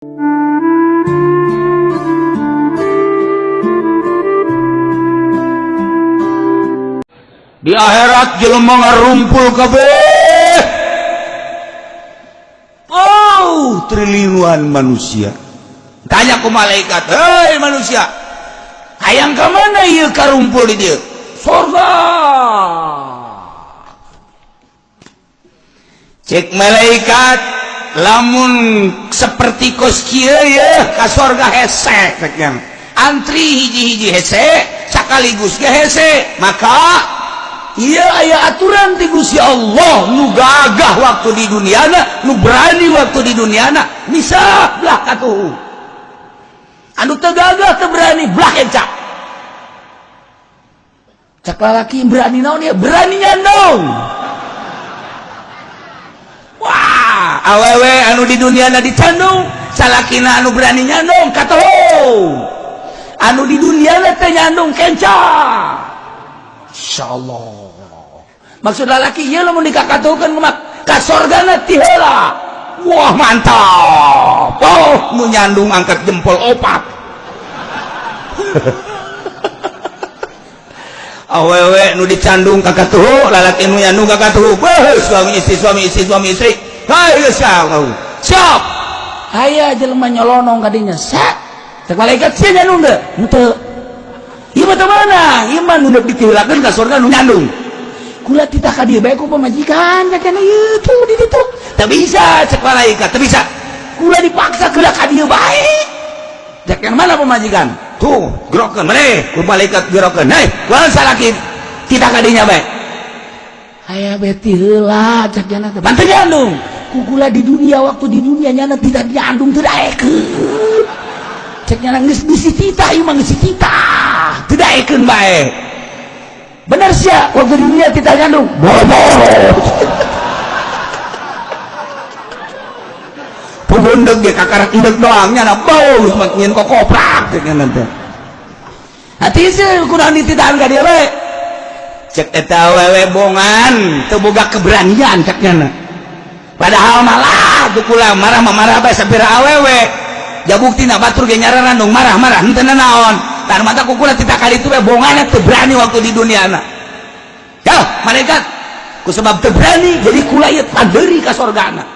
Di akhirat jelema ngarumpul kabeh. Oh, triliunan manusia. Tanya ku malaikat, "Hei manusia, hayang ka mana ieu karumpul di dieu?" Surga. Cek malaikat, lamun seperti kos kieu ye ka surga hese cek nya. Antri hiji-hiji hese, sakaligus ge hese. Maka iya aya aturan ti Gusti Allah nu gagah waktu di duniana, nu berani waktu di duniana, bisa belah katuhu. Anu teu gagah teu berani belah encak. Cak lalaki berani naon ya? Berani nyandung. Wah, awewe anu di duniana dicandung, salakina anu berani nyandung katuhu. Anu di duniana teu nyandung kenca. Insyaallah. Maksud lalaki ieu lamun dikakatuhkeun kumaha? Ka sorgana ti heula. Wah, mantap. Oh, nu nyandung angkat jempol opat. Awewe nu dicandung kakatuhu, lalaki nu nyandung kakatuhu. Beuh, suami istri, suami istri, suami istri. Hai, geus siap. Aya jelema nyolonong kadinya. Set. Cek malaikat sia nyandung teu? Henteu. Ieu mah teu meunang, ieu mah nu deuk ditiheulakeun ka sorga nu nyandung. Kula titah ka dieu bae ku pamajikan kakena ieu tuh di ditu. Teu bisa cek malaikat, teu bisa. Kula dipaksa kula ka dieu bae. Cek yang mana pemajikan? Tuh, gerokeun maneh, ku malaikat gerokeun. Hei, kunaon salaki titah ka dinya bae? Aya beti heula cek nyana teh. Bantu nyandung. Ku kula di dunia waktu di dunia nyana tidak nyandung teu daekeun. Cek nyana geus bisi titah ieu mah geus titah. Teu daekeun bae. Bener sia waktu di dunia tidak nyandung. Boro-boro. Pubundeg ge kakarak endeg doang nyana bau geus mah nyin kokoprak cek nyana teh. Hati sih kurang dititahan ka dieu bae. Cek eta awewe bongan teu boga keberanian cek nyana. Padahal malah tuh kula marah mah marah bae sapira awewe. Jabuktina batur ge nyararandung marah-marah henteu naon. Tan mata kukula titah kali itu bae bongan teu berani waktu di duniana. Ya, malaikat ku sebab teu berani jadi kula ieu pandeuri ka sorgana.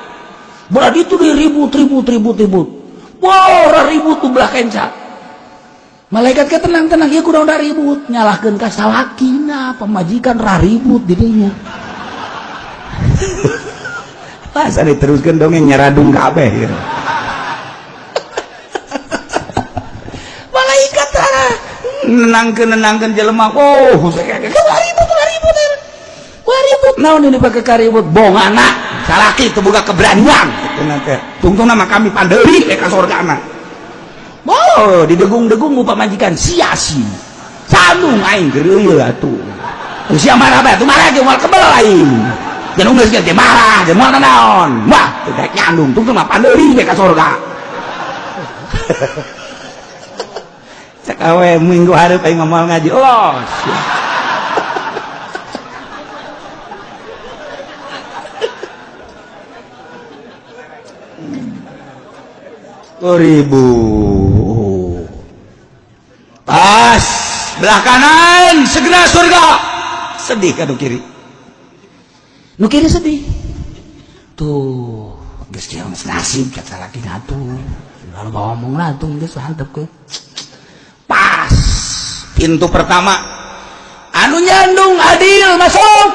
Berarti itu ribut ribut ribut ribut. Wah, ribut tuh belah kenca. Malaikat ke tenang-tenang ieu kudu udah ribut, nyalahkeun ka salakina, pamajikan ra ribut dirinya. Masa diteruskeun dongeng nyaradung kabeh gitu. Malaikat ah Nenangkeun jelema. Oh, ribut ribut wah ribut naon ini pakai karibut bongana salaki teu boga keberanian kitu teh. Tungtungna mah kami pandeuri we ka sorgana. Oh, didegung-degung ku pamajikan sia-sia. Sandung aing geureuy atuh. Sia marah bae atuh marah ge moal kebel aing. Jangan geus ge marah, ge moal naon. Wah, teu daek nyandung tungtung mah pandeuri we ka sorga. Cek awe minggu hareup aing mah moal ngaji. Oh, sia. Oh, ribu. Pas belah kanan segera surga. Sedih kan nu kiri. Nu kiri sedih. Tuh, geus kieu geus nasib cek salaki atuh. Lalu ngomong lah tuh geus hantep ke. Pas pintu pertama anu nyandung adil masuk.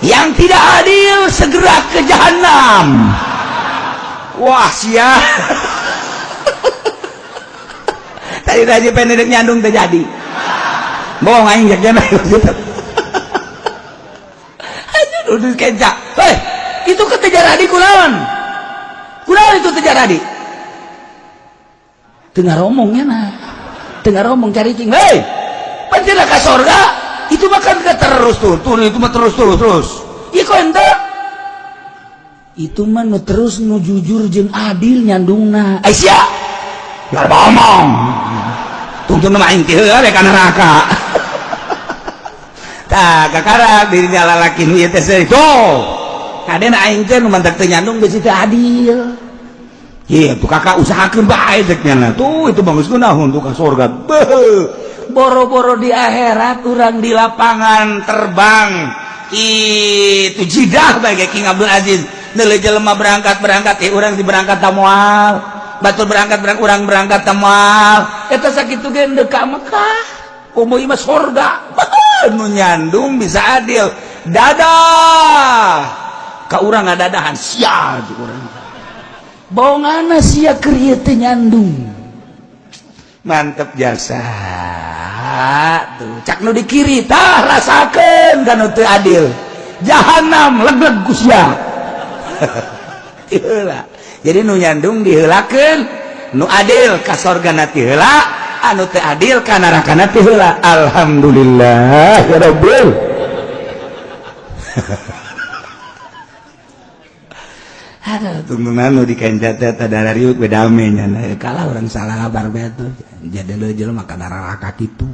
Yang tidak adil segera ke jahanam. Wah sia. Tadi tadi pendek nyandung terjadi. Bohong aing jajan gitu. Aduh duduk kenca. Hei, itu ke terjadi kunaon? Kunaon itu terjadi? Tengah romongnya nah. Tengah romong cari cing. Hei, pancen ka sorga itu makan ke terus tuh, tuh itu mah terus terus terus. Ieu kok ente? Itu mah nu terus nu jujur jeung adil nyandungna. Ai sia. Biar ngomong. Tungtung mah aing teh heula ka neraka. Tah kakarak dirinya lalaki nu ieu teh tuh. Kadena aing teh nu mantak teu nyandung bisi teu adil. Iya, tuh kakak usahakeun bae cek nyana. Tuh itu bagus kunaon tuh ka surga. Beuh. Boro-boro di akhirat urang di lapangan terbang. Itu jidah bae King Abdul Aziz. Neuleuh jelema berangkat-berangkat, urang di berangkat ta moal. Batur berangkat berangkat urang berangkat ta moal. Eta sakitu ge deuk ka Mekah. Komo ieu mah sorga. Nu nyandung bisa adil. Dadah. Ka urang ngadadahan sia urang. Bongana sia keur ieu teh nyandung. Mantep jasa. Tuh cak nu di kiri tah rasakeun kan nu teu adil. Jahanam legleg ku sia. Heula. Jadi nu nyandung diheulakeun, nu adil ka sorgana ti heula, anu teu adil ka narakana ti heula. Alhamdulillah ya Rabbil. Aduh, tungtungan nu dikenca teh tadara riuk bedame nya. Kalah urang salah kabar bae tuh. Jadi leuh jelema ka neraka kitu.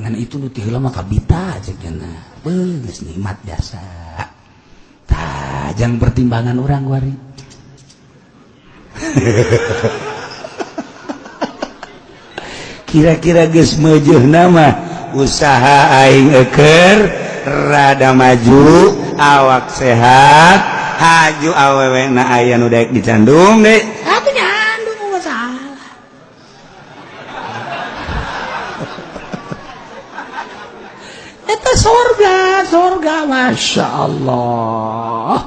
Ngan itu nu ti heula mah kabita cek nya. Beuh geus nikmat jasa. Tah, jang pertimbangan urang wari. Kira-kira geus meujeuhna mah usaha aing eker rada maju, awak sehat, haju awewe na aya nu daek dicandung deui. Atuh nyandung masalah. Eta sorga, sorga Masya Allah.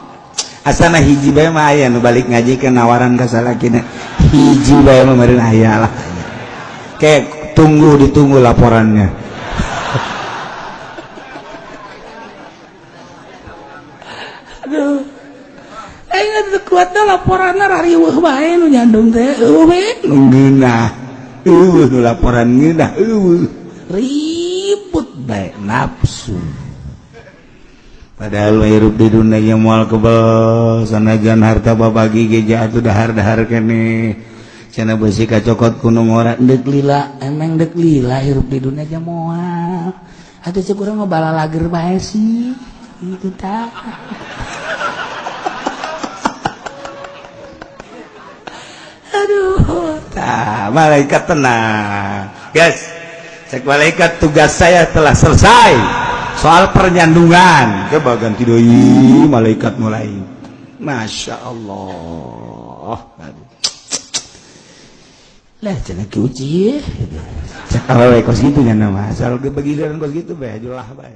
Asana hiji bae mah aya nu balik ngaji ke nawaran ka salakina. Hiji bae mah meureun aya lah. Kayak tunggu ditunggu laporannya. Aduh. Aing teu kuatna laporanna rariweuh bae nu nyandung teh. Eueuh we nu ngeunah. Eueuh nu laporan ngeunah eueuh. Ribut bae nafsu. Padahal hirup di dunia moal kebel sanajan harta babagi ge jatuh dahar-dahar keneh. Cenah beusi kacokot ku nu ngora deuk lila, emang deuk lila hirup di dunia ge moal. Atuh cek urang mah balalager bae sih. Itu tah. Aduh, tah malaikat tenang. Guys, cek malaikat tugas saya telah selesai. Soal pernyandungan, coba ganti deui malaikat mulai. Masya Allah. Lah cenah ki uji. Cek awewe kos kitu nya mah. Asal ge bagian kos kitu bae julah bae.